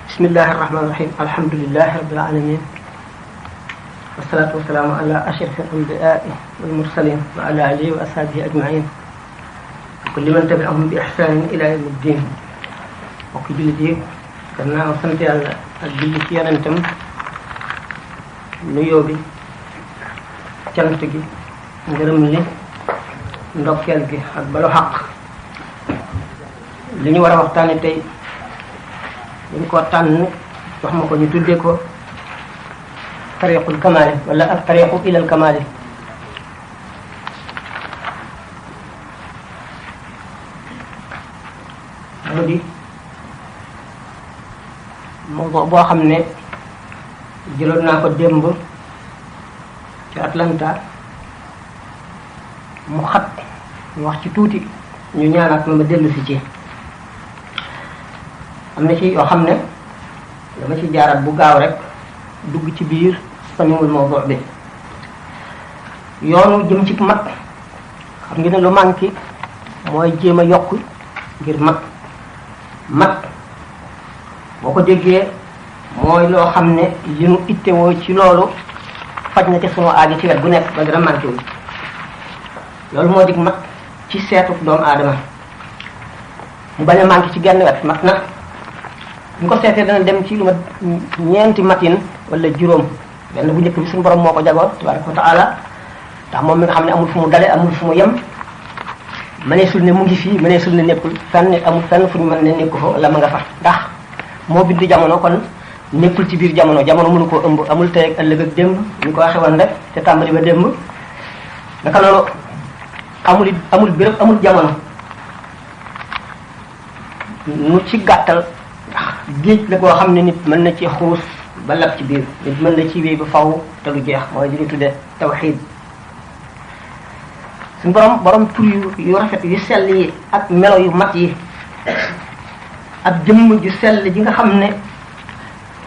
بسم الله الرحمن الرحيم الحمد لله رب العالمين والصلاة والسلام على أشرف الأنبياء والمرسلين وعلى آله وأصحابه أجمعين كل من تبعهم بإحسان إلى يوم الدين وكي جلدي كنا sant Yàlla ak julli ci yonentam nuyoo bi cant gi ngërëm li ndokkeel gi ak balu xaq li ñu war a waxtaane tey dañ ko tànn wax ma ko ñu tuddee ko tariqul kamali wala ak tariqu ilal kamali mu di mawdu boo xam ne jëloon naa ko démb ci Atlanta mu xat ñu wax ci tuuti ñu ñaanaat ma dellu si ci am na ci yoo xam ne dama ci jaarat bu gaaw rek dugg ci biir samiwul mawdu bi yoonu jëm ci mat xam nga ne lu manqué mooy jéem a yokk ngir mat boo ko déggee mooy loo xam ne li nu ittewoo ci loolu faj na ci sunu aajo ci wet bu nekk ba dara manqué wu loolu moo dig mat ci seetu doomu aadama mu bañ a manqué ci genn wet mat na bu ko seetee dana dem ci lu ma ñeenti matin wala juróom benn bu njëkk bi suñu borom moo ko jagoo tabaraka wa taala ndax moom mi nga xam ne amul fu mu dale amul fu mu yem mëneesul ne mu ngi fii mëneesul ne nekkul fenn nit amul fenn fu ñu mën ne nekku fa wala ma nga fa ndax moo bind jamono kon nekkul ci biir jamono mënu koo ëmb amul tey ak ëllëg ak démb ñu ko waxe woon rek te tàmbali ba démb naka noonu amul béréb amul jamono nu ci gàttal géej la koo xam ne nit mën na ci xuus ba lab ci biir nit mën na ci wéy ba faw te lu jeex mooy li ñu tudde tawxiid suñu borom tur yu rafet yu sell yi ak melo yu mat yi ak jëmm ju sell ji nga xam ne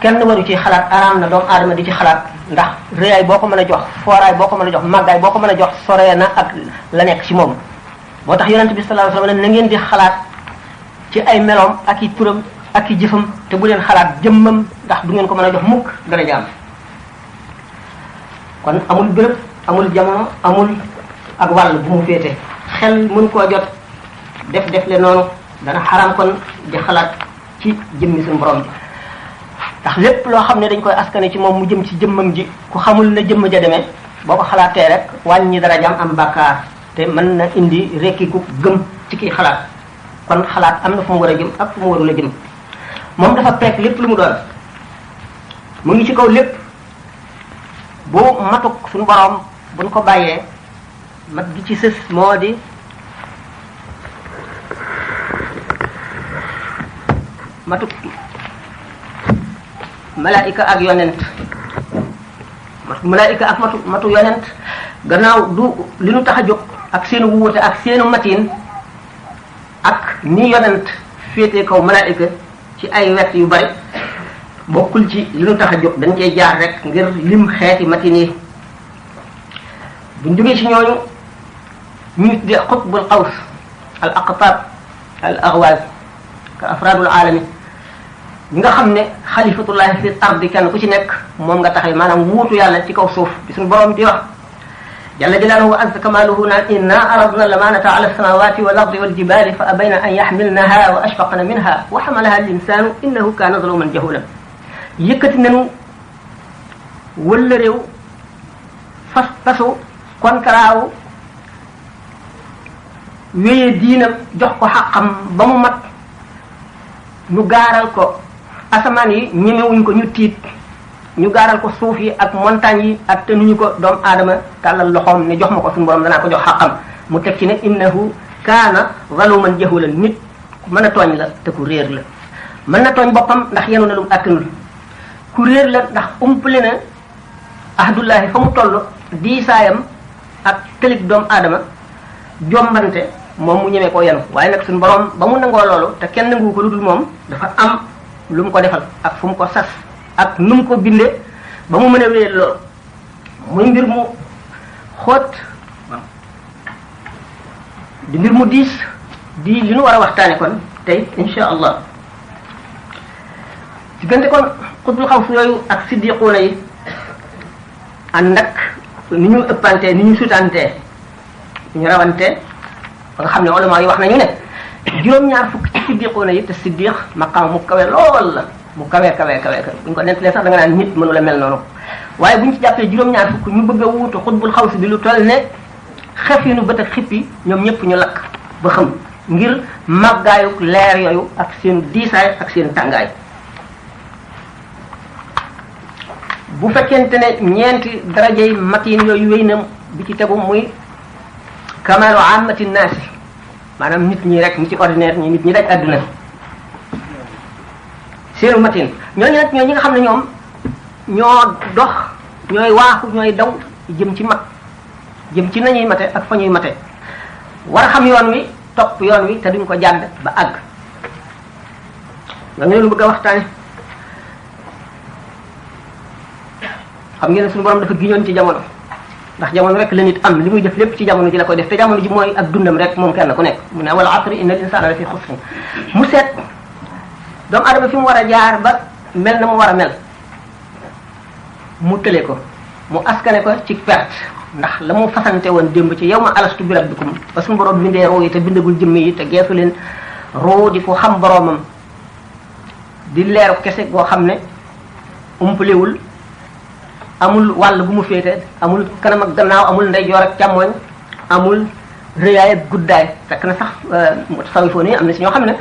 kenn waru ci xalaat araam na doomu aadama di ci xalaat ndax réyaay boo ko mën a jox fooraay boo ko mën a jox màggaay boo ko mën a jox soree na ak la nekk ci moom moo tax yonent bi sallallahu alayhi wasallam na ngeen di xalaat ci ay meloom ak i turam ak i jëfam te bu leen xalaat jëmmam ndax du ngeen ko mën a jox mukk dara jaam kon amul béréb amul jamono amul ak wàll bu mu féete xel mën koo jot def le noonu dana xaram kon di xalaat ci jëmmi suñu borom ji ndax lépp loo xam ne dañ koy askane ci moom mu jëm ci jëmmam ji ku xamul na jëmm ja demee boo ko xalaatee rek wàññi dara jaam am bàkkaar te mën na indi rekkiku gëm ci kiy xalaat kon xalaat am na fu mu war a jëm ak fu mu warul a jëm moom dafa peek lépp lu mu doon mu ngi ci kaw lépp bu matuk suñu borom buñ ko bàyyee mat gi ci sës moo di matuk malaayika ak yonent malaayika ak matu yonent gannaaw du li nu tax a jóg ak seenu wuute ak seenu matin ak ni yonent féetee kaw malaayika ci ay wet yu bari bokkul ci li nu tax a jóg dañ cey jaar rek ngir lim xeeti matin yi buñ jógee ci ñooñu ñu tuddee xutbul xaws al aqtab al aghwaz ka afradul alami ñi nga xam ne xalifatullahi fil ardi kenn ku ci nekk moom nga taxee maanaam wuutu yàlla ci kaw suuf bi suñu borom di wax jalla jalaaluhu wa azza kamaaluhu naan inna aradna al-amaanata ala as-samawati wal ardi wal jibali fa abayna an yaxmilnaha wa ashfaqna minha wa xamalaha al-insaanu innahu kaana zaluman jahulan yëkkati nañu wëlla réew fasu konkaraawu wéyee diinam jox ko xaqam ba mu mat ñu gaaral ko asamaan yi ñemewuñ ko ñu tiit ñu gaaral ko suuf yi ak montagne yi ak te nuñu ko doomu aadama tàllal loxoom ne jox ma ko suñu borom danaa ko jox xaqam mu teg ci ne innahu kaana zaluman jahulan nit ku mën a tooñ la te ku réer la mën na tooñ boppam ndax yenu na lu mu àttanul ku réer la ndax umpale na ahdullahi fa mu toll diisaayam ak tëlig doomu aadama jombante moom mu ñemee koo yenu waaye nag suñu borom ba mu nangoo loolu te kenn nangu ko lu dul moom dafa am lu mu ko defal ak fu mu ko sas ak nu mu ko bindee ba mu mën a wéyal loolu muy mbir mu xóot di mbir mu diis di li nu war a waxtaane kon tey insha allah diggante kon xutbul xaws yooyu ak siddiquuna yi ànd ak ni ñu ëppantee ni ñu sutantee ñu rawante ba nga xam ne ulama yi wax nañu ne juróom-ñaar fukk ci siddiquuna yi te siddiq maqaam mu kawe lool la mu kawe buñ ko nettalee sax da nga naan nit mënu la mel noonu waaye buñ ci jàppee juróom-ñaar fukk ñu bëgg a wuutu xutbul xaws bi lu toll ne xef yi nu bët ak xippi ñoom ñëpp ñu lakk ba xam ngir màggaayu leer yooyu ak seen diisaay ak seen tàngaay bu fekkente ne ñeenti darajey matin yooyu wéy na bi ci tegu muy kamalu amati naasi maanaam nit ñi rek ñi ci ordinaire ñi nit ñi daj àdduna seenu matin ñooñu nag ñooy ñi nga xam ne ñoom ñoo dox ñooy waaxu ñooy daw jëm ci mat jëm ci nañuy mate ak fa ñuy mate war a xam yoon wi topp yoon wi te duñ ko jàdd ba àgg ñoo ngi leen bëgg a waxtaane xam ngeen ne suñu borom dafa giñoon ci jamono ndax jamono rek la nit am li muy def lépp ci jamono ji la koy def te jamono ji mooy ak dundam rek moom kenn ku nekk mu ne wal asri innal insana la fi xusr mu seet doomu adama fi mu war a jaar ba mel na mu war a mel mu tële ko mu askane ko ci perte ndax la mu fasante woon démb ci yow ma alastu bi rabbikum ba suñu borom bindee roo yi te bindagul jëmm yi te geesu leen roo di ko xam boromam di leeru kese goo xam ne umpalewul amul wàll bu mu féete amul kanam ak gannaaw amul ndeyjoor ak càmmooñ amul rëyaay ak guddaay fekk na sax mutasawwifoon yi am na si ñoo xam ne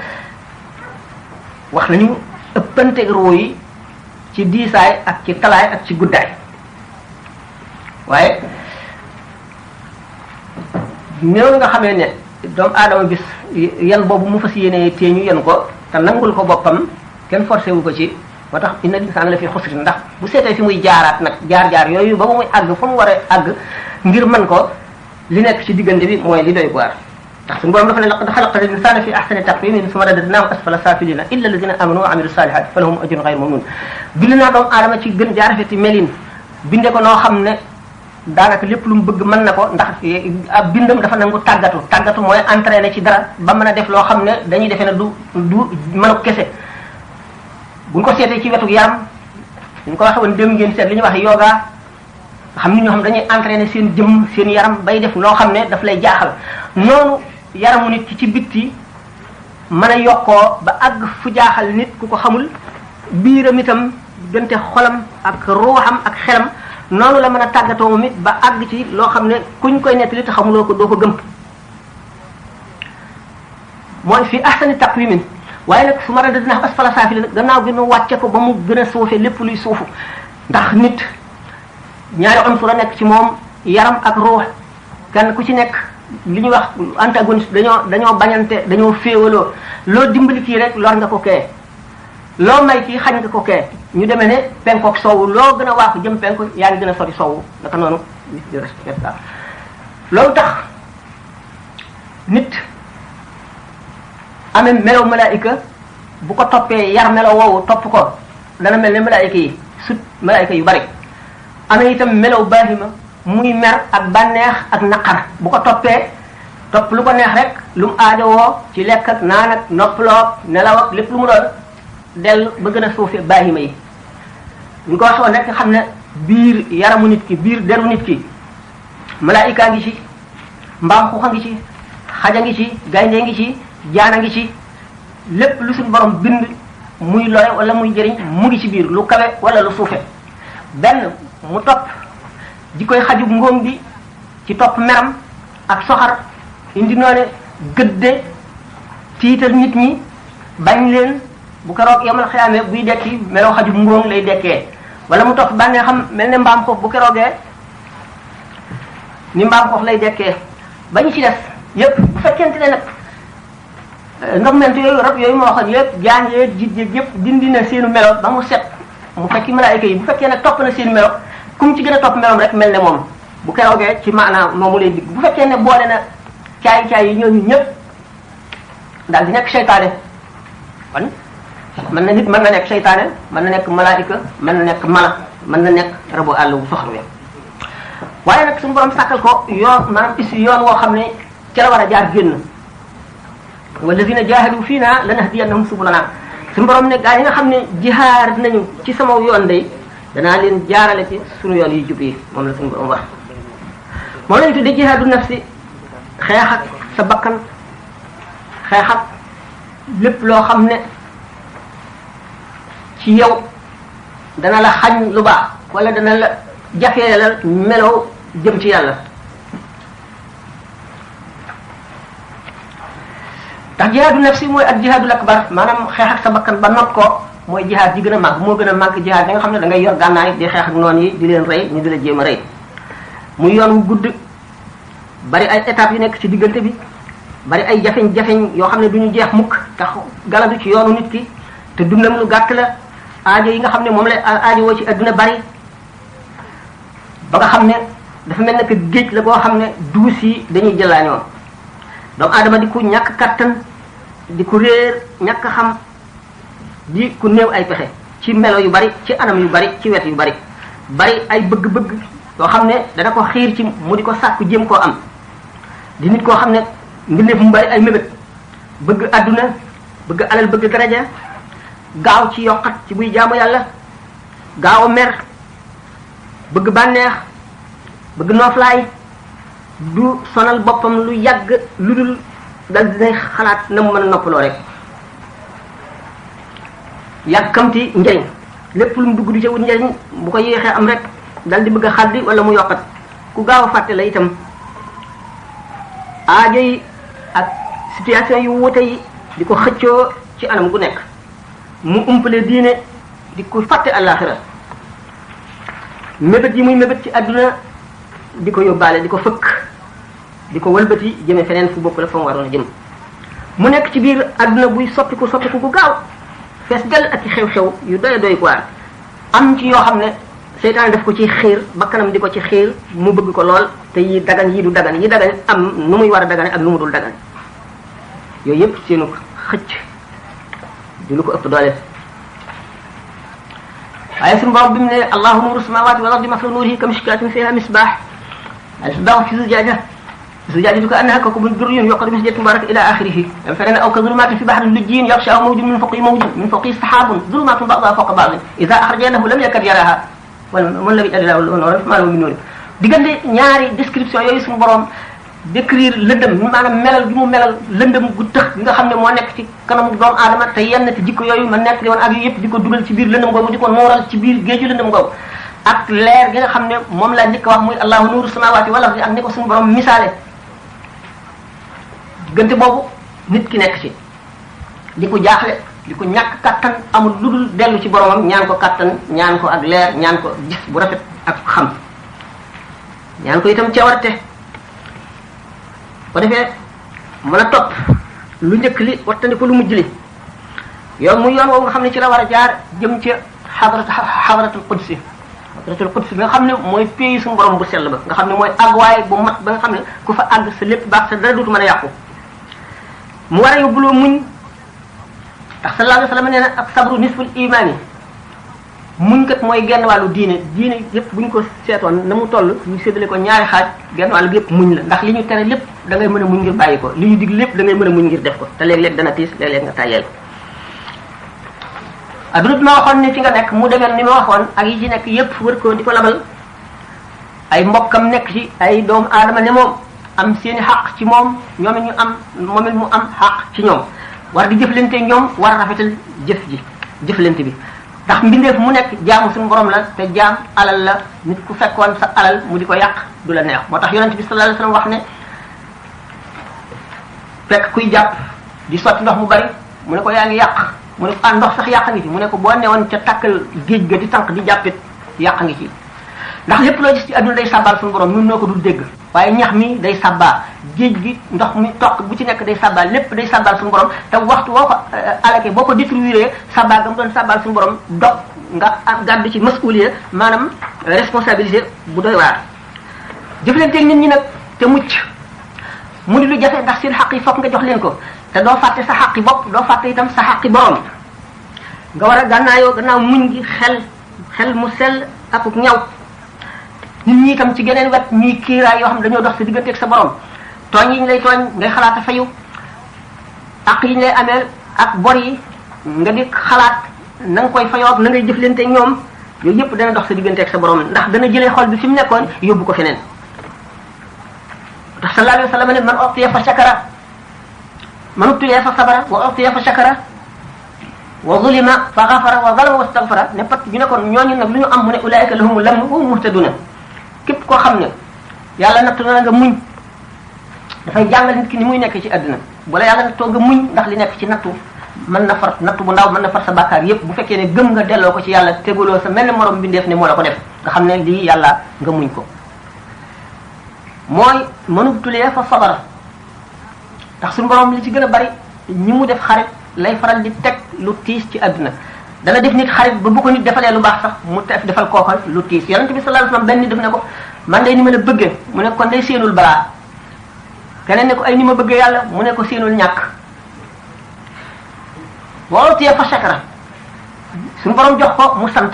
wax nañu ëppante roo yi ci diisaay ak ci talaay ak ci guddaay waaye néew nga xamee ne doomu aadama bis yan boobu mu fas yéenee teeñu yan ko te nangul ko boppam kenn forcé wu ko ci moo tax inna l'insaana la fi xusrin ndax bu seetee fi muy jaaraat nag jaar yooyu ba muy àgg fa mu war a àgg ngir mën ko li nekk ci diggante bi mooy li doy waar ndax suñu borom dafa ne laqad xalaqna al-insaana fi ahsani taqwiim summa radadnaahu asfala saafiliina illa alladina amanu wa amilu saalihaati fa lahum ajrun ghayru mamnuun bind naa doomu aadama ci gën jaarafeti melin binde ko noo xam ne daanaka lépp lu mu bëgg mën na ko ndax ab bindam dafa nangu tàggatu mooy entraîné ci dara ba mën a def loo xam ne dañuy defee ne du mënu kese buñ ko seetee ci wetu yaram ñu ko waxee woon dem ngeen seet li ñuy wax yoga xam ni ñoo xam dañuy entraîner seen jëm seen yaram bay def loo xam ne daf lay jaaxal noonu yaramu nit ki ci bitti mën a yokkoo ba àgg fu jaaxal nit ku ko xamul biiram itam diggante xolam ak ruuxam ak xelam noonu la mën a tàggatoo moom it ba àgg ci loo xam ne kuñ koy nettali te xamuloo ko doo ko gëm mooy fi ahsani taqwimin waaye nag su ma radadnaahu asfala saafiliin gannaaw gi nu wàcce ko ba mu gën a suufee lépp luy suufu ndax nit ñaari unsur a nekk ci moom yaram ak ruux kenn ku ci nekk li ñuy wax antagoniste dañoo bañante dañoo féewaloo loo dimbali kii rek lor nga ko kee loo may kii xañ nga ko kee ñu demee ne penkook soowu loo gën a waaxu jëm penku yaa ngi gën a sori soowu naka noonu nit di respect loolu tax nit amee melaw malaayika bu ko toppee yar melaw woowu topp ko dana mel ne malaayika yi sut malaayika yu bari amee itam melaw baahima muy mer ak bànneex ak naqar bu ko toppee topp lu ko neex rek lu mu aajowoo ci lekk ak naan ak noppaloo nelaw ak lépp lu mu doon dellu ba gën a suufee baahima yi ñu ko waxoon rek xam ne biir yaramu nit ki biir deru nit ki malaayika ngi ci mbaam xuuxa ngi ci xaja ngi ci gaynde ngi ci jaana ngi ci lépp lu suñu borom bind muy lore wala muy jëriñ mu ngi ci biir lu kawe wala lu suufe benn mu topp di koy xajub ngóom bi ci topp meram ak soxar indi noone gëdde tiital nit ñi bañ leen bu keroog yamal xiyaame buy dekki meloo xajub ngóom lay dekkee wala mu topp bànnee xam mel ne mbaam xoof bu keroogee ni mbaam xoof lay dekkee bañu ci des yépp bu fekkente ne nag ndogment yooyu rab yooyu moo waxoon yëpp jaan yeeg jiit yeeg yëpp dindi na seenu melo ba mu set mu fekki malaayika yi bu fekkee nag topp na seenu melo kum ci gën a topp meloom rek mel ne moom bu keroogee ci maanaam moomu lay digg bu fekkee ne boole na caay-caay yi ñooñu ñëpp daal di nekk seytaane kon mën na nit mën na nekk seytaane mën na nekk malaayika mën na nekk mala mën na nekk rabu àll bu soxla waaye nag suñu borom sàkkal ko yoon maanaam is yoon woo xam ne ca la war a jaar génn walladina jahadu fiina lanahdiyannahum subulana suñu borom ne gaa yi nga xam ne jihaar nañu ci sama yoon day danaa leen jaarale ci sunu yoon yu jub yi moom la suñu borom wax moom lañu tudde jihaadu nafsi xeex ak sa bakkan xeex ak lépp loo xam ne ci yow dana la xañ lu baax wala dana la jafeelal melow jëm ci yàlla ndax jihaadu nafsi mooy ak jihaadul akbar maanaam xeex ak sa bakkan ba not ko mooy jihaad ji gën a màgg moo gën a màgg jihaad da nga xam ne da ngay yor gànnaay di xeex ak noon yi di leen rey ñu di la jéem a rey muy yoon wu gudd bari ay étapes yu nekk ci diggante bi bari ay jafeñ-jafeñ yoo xam ne du ñu jeex mukk tax galandu ci yoonu nit ki te dundam lu gàtt la aajo yi nga xam ne moom la aajo woo ci adduna bari ba nga xam ne dafa mel ne que géej la boo xam ne duus yi dañuy jëlaañoo doomu aadama di ku ñàkk kattan di ku réer ñàkk xam di ku néew ay pexe ci melo yu bari ci anam yu bari ci wet yu bari bari ay bëgg-bëgg yoo xam ne dana ko xiir ci mu di ko sàkku jéem koo am di nit koo xam ne mbindeef mu bari ay mébét bëgg adduna bëgg alal bëgg daraja gaaw ci yokkat ci buy jaamu yàlla gaaw a mer bëgg bànneex bëgg nooflaay du sonal boppam lu yàgg lu dul dal dinay xalaat na mu mën a noppaloo rek yàkkamti njëriñ lépp lu mu dugg di ca wut njëriñ bu ko yéexee am rek dal di bëgg a xaddi wala mu yokkat ku gaaw a fàtte la itam aajo yi ak situation yu wute yi di ko xëccoo ci anam gu nekk mu umpale diine di ko fàtte àllaaxira mébét yi muy mébét ci àdduna di ko yóbbaale di ko fëkk di ko wëlbati jëme feneen fu bokk la fa mu waroon a jëm mu nekk ci biir àdduna buy soppiku gu gaaw fees dell ak ci xew-xew yu doy doy quoi am ci yoo xam ne seytaan daf ko ci xiir bakkanam di ko ci xiir mu bëgg ko lool te yi dagan yi du dagan yi dagan am nu muy war a dagane ak nu mu dul dagan yooyu yëpp seenu xëcc di lu ko ëpp doole waaye suñu borom bi mu ne allahu nuuru samawati wal ardi masalu nuurihi kamishkatin fiha misbah al-misbah fi zujaaja زجاجة كأنها كوكب دري يوقد من زجاجة مباركة إلى آخره فلنا أو كظلمات في بحر اللجين يغشاه موج من فوقه سحاب ظلمات بعضها فوق بعض إذا أخرجناه لم يكد يراها والذي أدلاه النور ما له من نور diggante ñaari description yooyu suñu borom décrire lëndëm maanaam melal gi mu melal lëndëm gu tëx gi nga xam ne moo nekk ci kanamu doomu aadama te yenn te jikko yooyu ma nekk li woon ak yu yëpp di ko dugal ci biir lëndëm googu di ko nooral ci biir géeju lëndëm googu ak leer gi nga xam ne moom laa njëkk wax muy allahu nuuru samawati wal ardi ak ni ko suñu borom misaale diggante boobu nit ki nekk ci di ko jaaxle di ko ñàkk kattan amul lu dul dellu ci boromam ñaan ko kattan ñaan ko ak leer ñaan ko gis bu rafet ak xam ñaan ko itam cawarte ko defee mën a topp lu njëkk li wattandi ko lu mujj li yoon muy yoon woowu nga xam ne ci la war a jaar jëm ci xadratul qudsi xadratul qudsi bi nga xam ne mooy pays suñu borom bu sell ba nga xam ne mooy àgguwaay bu mat ba nga xam ne ku fa àgg sa lépp baax sa dara dootu mën a yàqu mu war a yóbbuloo muñ ndax sallallahu alayhi wa sallam nee na ak sabru nisful imaan yi muñ kat mooy genn wàllu diine yépp bu ñu ko seetoon na mu toll ñu séddale ko ñaari xaaj genn wàllu yépp muñ la ndax li ñu tere lépp da ngay mën a muñ ngir bàyyi ko li ñu dig lépp da ngay mën a muñ ngir def ko te léeg-léeg dana tiis léeg-léeg nga tàyyeel adduna bi ma waxoon ni ci nga nekk mu demee ni ma waxoon ak yi ci nekk yépp wër ko di ko labal ay mbokkam nekk ci ay doomu aadama ne moom am seeni xaq ci moom ñoom it ñu am moom it mu am xaq ci ñoom war di jëflante ñoom war a rafetal jëflante bi ndax mbindeef mu nekk jaamu suñu borom la te jaam alal la nit ku fekkoon sa alal mu di ko yàq du la neex moo tax yonent bi sallallahu alayhi wasallam wax ne fekk kuy jàpp di sotti ndox mu bari mu ne ko yaa ngi yàq mu ne ko ndox sax yàq ngi ci mu ne ko boo newoon ca takkal géej ga di tànk di jàppit yàq ngi ci ndax lépp loo gis ci adduna day sàbbaal suñu borom ñun noo ko dul dégg waaye ñax mi day sàbbaa géej gi ndox mi toq bu ci nekk day sàbbaal lépp day sàbbaal suñu borom te waxtu woo ko alake boo ko détruire sàbbaal ga mu doon sàbbaal suñu borom dog nga gàddu ci masuuliya maanaam responsabilité bu doy waar jëflanteeg nit ñi nag te mucc mu di lu jafe ndax seen xaq yi fokk nga jox leen ko te doo fàtte sa xaqi bopp doo fàtte itam sa xaqi borom nga war a gànnaayoo gannaaw muñ gi xel mu sell akuk ñaw nit ñi itam ci geneen wet ñuy kiiraay yoo xam ne dañoo dox sa digganteeg sa borom tooñ yi ñu lay tooñ ngay xalaata fayu ak yi ñu lay ameel ak bor yi nga di xalaat na nga koy fayoo na ngay jëflante ak ñoom yooyu yëpp dana dox sa diggante ak sa borom ndax dana jëlee xol bi fi mu nekkoon yóbbu ko feneen ndax sallallahu alayhi wa sallam ne man utiya fa shakara man ubtuliya fa sabara wa utiya fa shakara wa zulima fa ghafara wa zalama wa astaghfara ne pat ñu ne kon ñooñu nag lu ñu am mu ne ulaika lahumul lamn wa hum muhtaduna képp koo xam ne yàlla nattu na nga muñ dafay jàngal nit ki ni muy nekk ci àdduna bu la yàlla nattoo nga muñ ndax li nekk ci nattu mën na far nattu bu ndaw mën na far sa bàkkaar yépp bu fekkee ne gëm nga delloo ko ci yàlla teguloo sa mel ne morom bindeef ne moo la ko def nga xam ne lii yàlla nga muñ ko mooy manubtulee fa sabara ndax suñu borom li ci gën a bari ñi mu def xarit lay faral di teg lu tiis ci àdduna dana def nit xarit ba bu ko nit defalee lu baax sax mu defal kooka lu tiis yonent bi sallallahu alayhi wasallam benn nit def ne ko man day ni ma la bëggee mu ne kon day séenul balaa keneen ne ko ay ni ma bëggee yàlla mu ne ko séenul ñàkk boo tiyee fa shakara suñu borom jox ko mu sant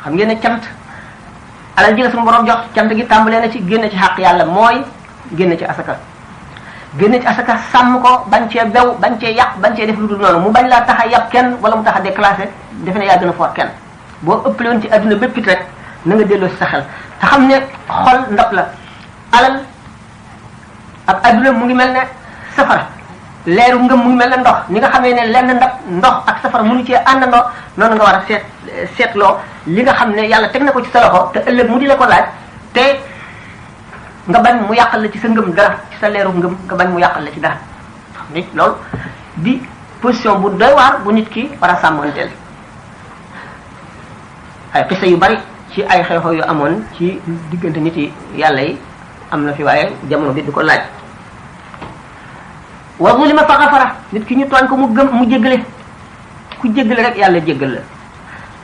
xam ngeen ne cant alal ji la suñu borom jox cant gi tàmbalee na ci génn ci xàq yàlla mooy génn ci asaka génn ci asaka sàmm ko bañ cee bew bañ cee yàq bañ cee def lu dul noonu mu bañ laa tax a yàpp kenn wala mu tax a déclassé defe ne yaa gën a foor kenn boo ëppale woon ci adduna bépp it rek na nga delloo si sa xel te xam ne xol ndab la alal ak adduna mu ngi mel ne safara leeru ngëm mu ngi mel ne ndox ni nga xamee ne lenn ndab ndox ak safara mënu cee àndandoo noonu nga war a seetloo li nga xam ne yàlla teg na ko ci sa loxo te ëllëg mu di la ko laaj te nga bañ mu yàqal la ci sa ngëm dara ci sa leeru ngëm nga bañ mu yàqal la ci dara xam ni loolu di position bu doy waar bu nit ki war a sàmmanteel ay xisa yu bari ci ay xew-xew yu amoon ci diggante nit yi yàlla yi am na fi waaye jamono bi di ko laaj wa zulima fa ghafara nit ki ñu tooñ ko mu gëm mu jéggale ku jéggale rek yàlla jéggal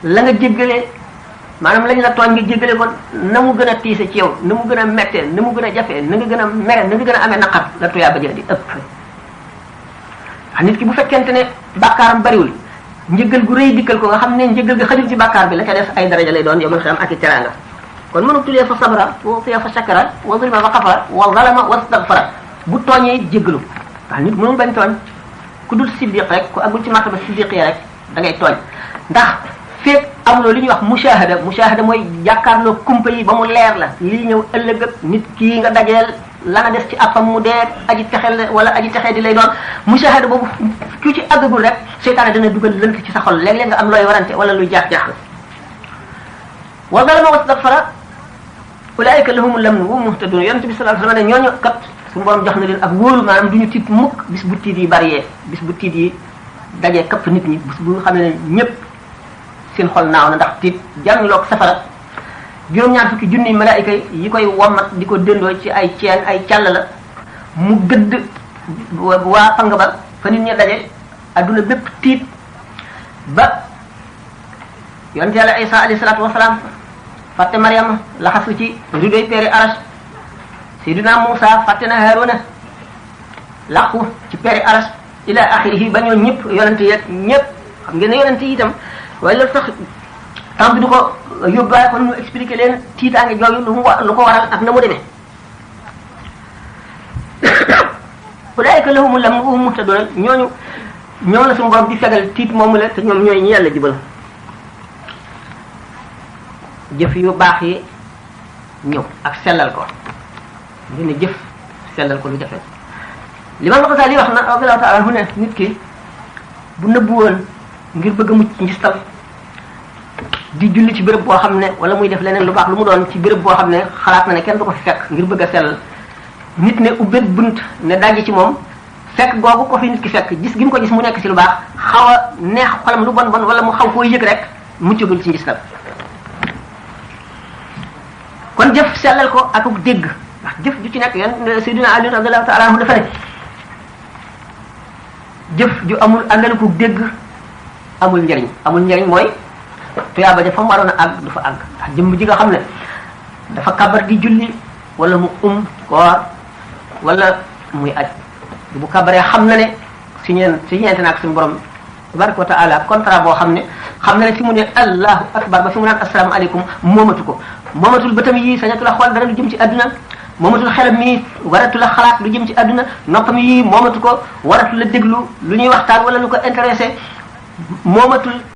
la nga jéggale maanaam lañ la tooñ nga jéggale ko na mu gën a tiise ci yow na mu gën a mettee na mu gën a jafee na nga gën a mere na nga gën a amee naqar la tuyaa ba jël di ëpp wax nit ki bu fekkente ne bàkkaaram bariwul njëggal gu rëy dikkal ko nga xam ne njëggal ga xajul ci bàkkaar bi la ca def ay daraja lay doon yow mën xam ak i teraanga kon mënu tulee fa sabra wa fiya fa shakara wa zulima fa ghafara wa zalama wa astaghfara bu tooñee jéggalu ndax nit mënul bañ tooñ ku dul siddiq rek ku agul ci martaba siddiq rek da ngay tooñ ndax feek amuloo li ñuy wax mushahada mooy jàkkaarloo kumpa yi ba mu leer la lii ñëw ëllëg ak nit kii nga dajeel la nga des ci appam mu dee aji texel wala aji texee di lay doon mushahada boobu ku ci àggagul rek seytaane dana dugal lënt ci sa xol léeg-léeg nga am looy warante wala luy jaax-jaax wa zalama wastaghfara ulaika lahumul lamn wa hum muhtadun yonent bi sallallahu alayhi wasallam ne ñooñu kat suñu borom jox na leen ak wóolu maanaam duñu tiit mukk bis bu tiit yi bari bis bu tiit yi dajee kapp nit ñi bis bu xam ne ñëpp seen xol naaw na ndax tiit jànloog safara juróom-ñaar fukki junniy malaayika yi koy wommat di ko dëndoo ci ay ceen ay càll la mu gëdd waa fang ba fa nit ñi daje adduna bépp tiit ba yonent yàlla Isa alayhi salaatu wasalaam fàtte Mariama laxasu ci ridoy peeri arash Seydina Muusa fàtte na Haaruna laqu ci peeri arash ila axirihi ba ñoo ñëpp yonent yeeg ñëpp xam ngeen ne yonent yi itam waaye loolu sax temps bi du ko yóbbaale kon ñu expliqué leen tiitaange jooju lu ko waral ak na mu demee ulaa'ika lahumul lamn wa hum muhtadun ñoo la suñu borom di fegal tiit moomu la te ñoom ñooy ñi yàlla jubal jëf yu baax yi ñëw ak sellal ko ngeen ne jëf sellal ko lu jafe Limaam Al-Ghazali wax na radiyallahu ta'ala anhu ne nit ki bu nëbbu woon ngir bëgg a mucc njistal di julli ci béréb boo xam ne wala muy def leneen lu baax lu mu doon ci béréb boo xam ne xalaat na ne kenn du ko fi fekk ngir bëgg a sellal nit ne ubbeeg bunt ne dajji ci moom fekk googu ko fi nit ki fekk gis gi mu ko gis mu nekk ci lu baax xaw a neex xolam lu bon bon wala mu xaw koo yëg rek muccagul ci njistal kon jëf sellal ko ak dégg ndax jëf ju ci nekk yan Sayyidina Ali radiyallahu ta'ala anhu dafa ne jëf ju amul àndal ko dégg amul njariñ mooy tuyaaba ja fa mu waroon a àgg du fa àgg ndax jëmm ji nga xam ne dafa kabar di julli wala mu koor wala muy aj bu kabaree xam na ne si ñeente naag suñu borom tabaraka wa ta'ala contrat boo xam ne fi mu ne allahu akbar ba fi mu naan assalaamu aleykum moomatul bëtam yi sañatu la xool dara lu jëm ci àdduna moomatul xelam mi waratu la xalaat lu jëm ci àdduna noppam yi moomatu ko waratu la déglu lu ñuy waxtaan wala lu ko intéressé moomatul